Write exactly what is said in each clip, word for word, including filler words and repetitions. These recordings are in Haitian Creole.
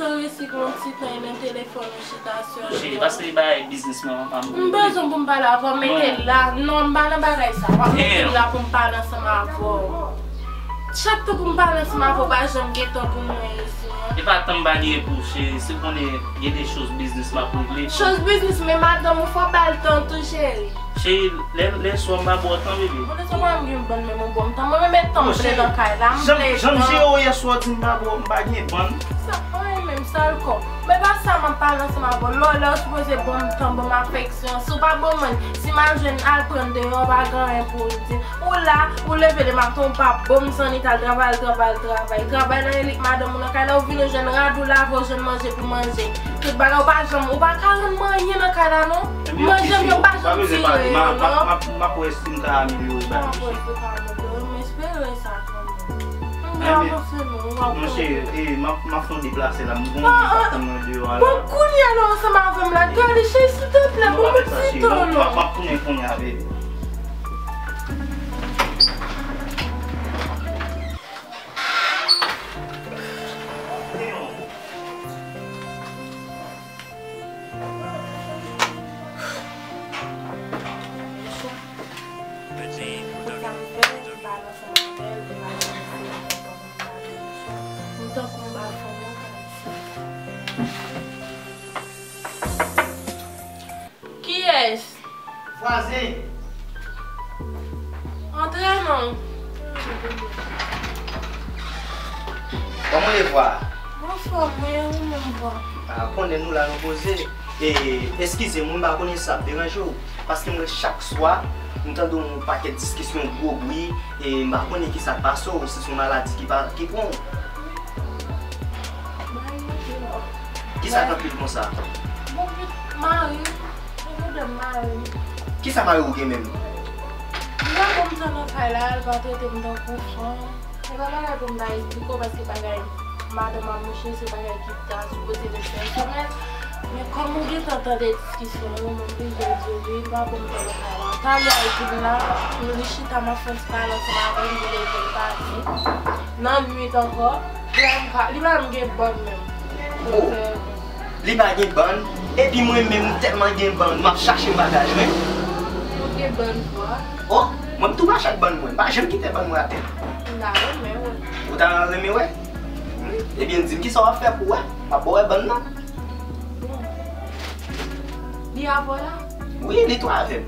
Resi gen yon ti tan, e nan telefòn ou chita sèlman. Cheri, pase bagay biznis mwen an. M bezwen pou m pale avè w, mete l la. Non, m pa nan bagay sa. W ap mete l la pou m pale ansanm avè w. Chak tan pou m pale ansanm avè w, pa janm gen tan pou mwen isi an. E pa tan m pa gen pou w, cheri. Se konnen gen de choz biznis m ap regle. Choz biznis, men madanm ou fò ba l tan tou, cheri. Cheri, lè, lè swa m pa ba w tan, bebe. Bon, lè swa m gen bann menm ou ba m tan. Mwen menm e tan m vle nan kay la, m vle tan. Jan m jere w yè swa w di m pa ba w, m pa gen bann. Sa pa anyen menm, sal kò. Men pa sa m ap pale ansanm avè w. Lè w la, ou sipoze ban m tan, ban m afeksyon. Si w pa ban mwen, si m al jwenn, al pran deyò, pa gen anyen pou w di. Ou la, ou leve le maten, ou pa ban m zanmi, t al travay, al travay, al travay. Travay nan elik madanm ou nan kay la, ou vin ou jwenn rad, ou lave, ou jwenn manje pou manje. Tout bagay, ou pa janm, ou pa ka rann mwen anyen nan kay la, non. Manje m yo, pa janm tire yo, non. M ap wè si m ka amelyore bagay yo, cheri. M ap wè si w ka amelyore, m espere sa kanmenm. M avanse non, w ap konprann. Non, cheri, e, m ap, m ap fè yon deplase la, m gon moun k ap tann mwen deyò a la. Bon, kounye a la, ansanm avè m la, gade, cheri, silteplè, ban m yon ti tan, non. M ap, m ap tounen kounye a, bebe. Kiyès? Vwazen. Antre non. Kòman w ye, vwa? Mwen anfòm, wi, e ou menm, vwa? A, konnen nou la, nou poze. E, eskize m, mwen pa konnen si sa ap deranje w. Paske m wè chak swa, m tande yon pakèt diskisyon, gwo bri, e m pa konnen ki sa k pase w, si se yon maladi ki pa, ki pran w. Mari m te mò. Kisa k anpil konsa? Bon, mari m, gen pwoblèm mari m. Kisa mari w gen menm? Li pa ban m tan nan kay la, li pa trete m tankou fanm. Se pa bagay pou m ta esplike w, paske bagay madanm ak mouche se bagay ki ta sipoze ret pèsonèl. Men kòm ou gentan tande diskisyon yo, mwen oblije di w, li pa ban m tan nan kay la. Talè a, epi m la, li chita, m ap fè yon ti pale ansanm avè l, m vin leve l pati. Nan nwit ankò, li pa menm gen bann menm. Li pa gen bann, epi mwen menm, m tèlman gen bann, m ap chache bagaj mwen. Ou gen bann vwa? O, mwen m tou mache ak bann mwen, m pa janm kite bann mwen atè. M ta renmen wè. Ou ta renmen wè? Ebyen, di m kisa w ap fè pou wè. M ap ba w wè bann nan. Bon. Li avè w la? Wi, li tou avè m.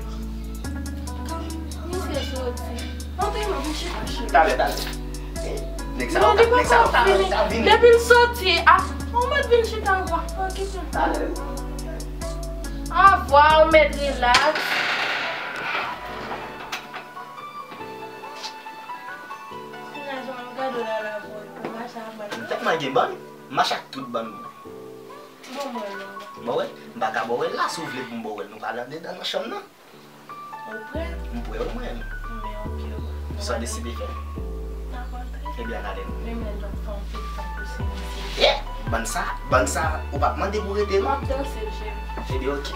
Misye soti. Antre non, vin chita, cheri. Talè, talè. Nèg sa yo, nèg sa yo ta, ta vini. Depi l soti, a, ou mèt vin chita, vwa. An, kite l. Talè. Avwa, ou mèt rilaks. Kounye a, jan m ap gade w la, la, vwa, ou mache avwa. M tèlman gen bann, m mache ak tout bann mwen. Bon, mwen, non. Bon, wè, m pa ka ba w wè l la, si w vle pou m ba w wè l, nou pral andedan nan chanm nan. Ou prè? M prè wi mwen. Men oke. Sa w deside fè? N ap antre. Ebyen, ann ale non. Men men l ap fè anpil tan pou se misye. Yeah! Bann sa, bann sa, ou p ap mande pou rete non. M ap danse l, cheri. Ebyen, oke.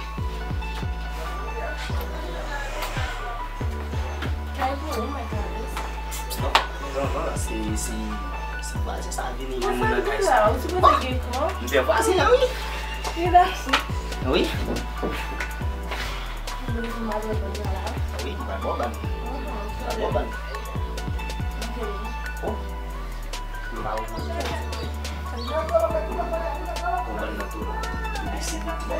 Kay pou ou, mwen gade. Non, non, non, se, se, se vwazen sa vini, yon moun nan kay sa. Ou sipoze gen kò. M fè vwazen an, wi. Rilaks. Wi. Wi, m pral ba w bann nan la. Wi, m pral ba w bann. M pral ba w bann. Ok. Oh. M pa wè. Bon, bann nan tou. Li deside. Bon.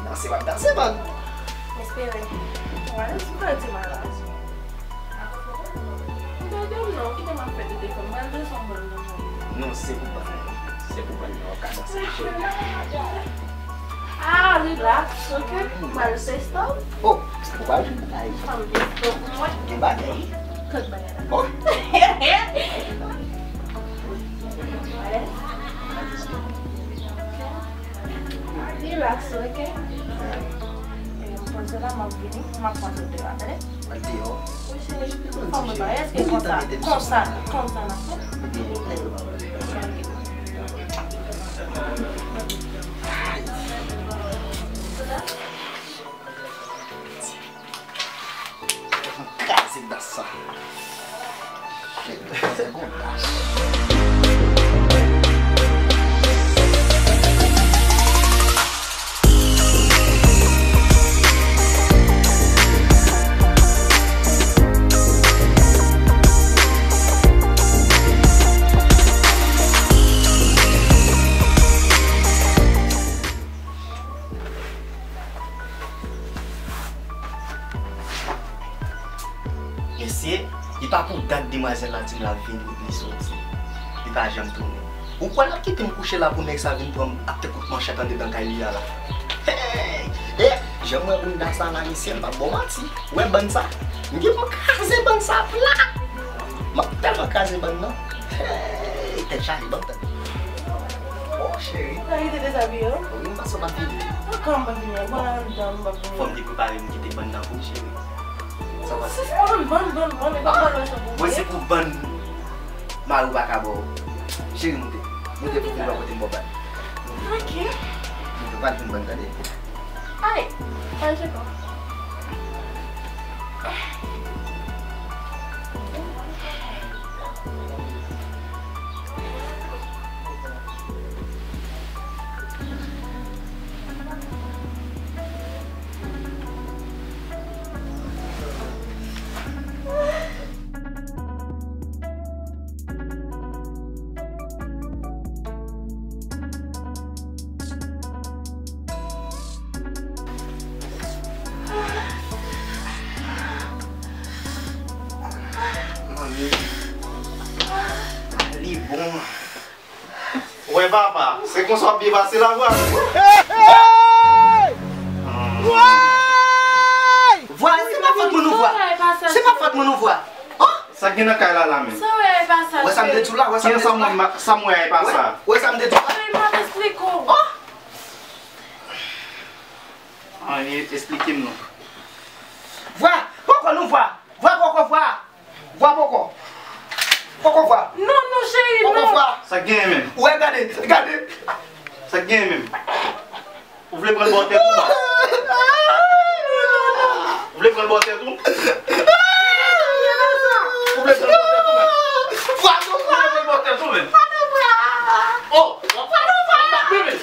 Danse, w ap danse, bann. M espere. Wè, m ti pè di mal la. Gade m non, kite m ap fè tete fò m. Mwen bezwen bann nan. Non, se pou bann nan. Se pou bann nan, w ap ka danse. Ah, relax, ok. M al festo. Oh, ou pa vin ay. Fanm festo pou mwen. Gen bagay. Kot bagay la? Oh. Relax, ok. Eh, m poze la, m ap vini, m ap pran zòt deyò, tande? Al deyò. Wi, cheri. Fanm mwen pa, èske konsa, konsa, konsa n ap fè? Kraze dans sa. Shit, se gon dans. Vwazin la di m l ap vini, li soti. Li pa janm tounen. Ou kwè l ap kite m kouche la pou nèg sa vin pran m ap te kout manchèt andedan kay li a la? Hey! Eh, jan m wè bounda sa la, mesye, m p ap ba w manti. Ou wè bann sa? M gen pou m kraze bann sa plat. M ap tèlman kraze bann nan. Hey, tèt chaje, ban m tande. Oh, cheri. Ou ka kite dezabiye, wi? Wi, m panse w p ap vini. Ankò m p ap vini, mwen anndan, m p ap vini. Fò m te prepare m kite bann nan pou w, cheri. Sa pase? Sis, bann, bann, bann, bann, e pa bann nan sa pou mwen. Mwen se pou bann mari w pa ka ba w. Cheri, moute. Moute pou vin wè kote m ba w bann. Ok. Moute, pa vin bann, tande. Ay, pa jete. Manmi, li bon. Wè papa, se konsa w ap byen pase la vwa. Vwa, se pa fòt mwen non vwa. Se pa fòt mwen non vwa. Oh! Sa k gen nan kay la la menm? Sa w wè a e pa sa. Wè sa m te di w la, wè sa m te di w la. Sa m wè a e pa sa. Wè sa m te di w la. Mwen m ap esplike w. Oh! Anyen, esplike m non. Vwa, poko non vwa. Vwa poko vwa. Vwa poko. Poko vwa. Non, non, cheri, non. Poko vwa. Sa k genyen menm? Wè, gade, gade. Sa k genyen menm? Ou vle pran l bò tèt ou? Ou vle pran l bò tèt ou? Ou vle pran l bò tèt ou menm? Vwa, non, vwa. Ou vle pran l bò tèt ou menm? Oh, w ap bat mwen menm.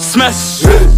Smash! Smash!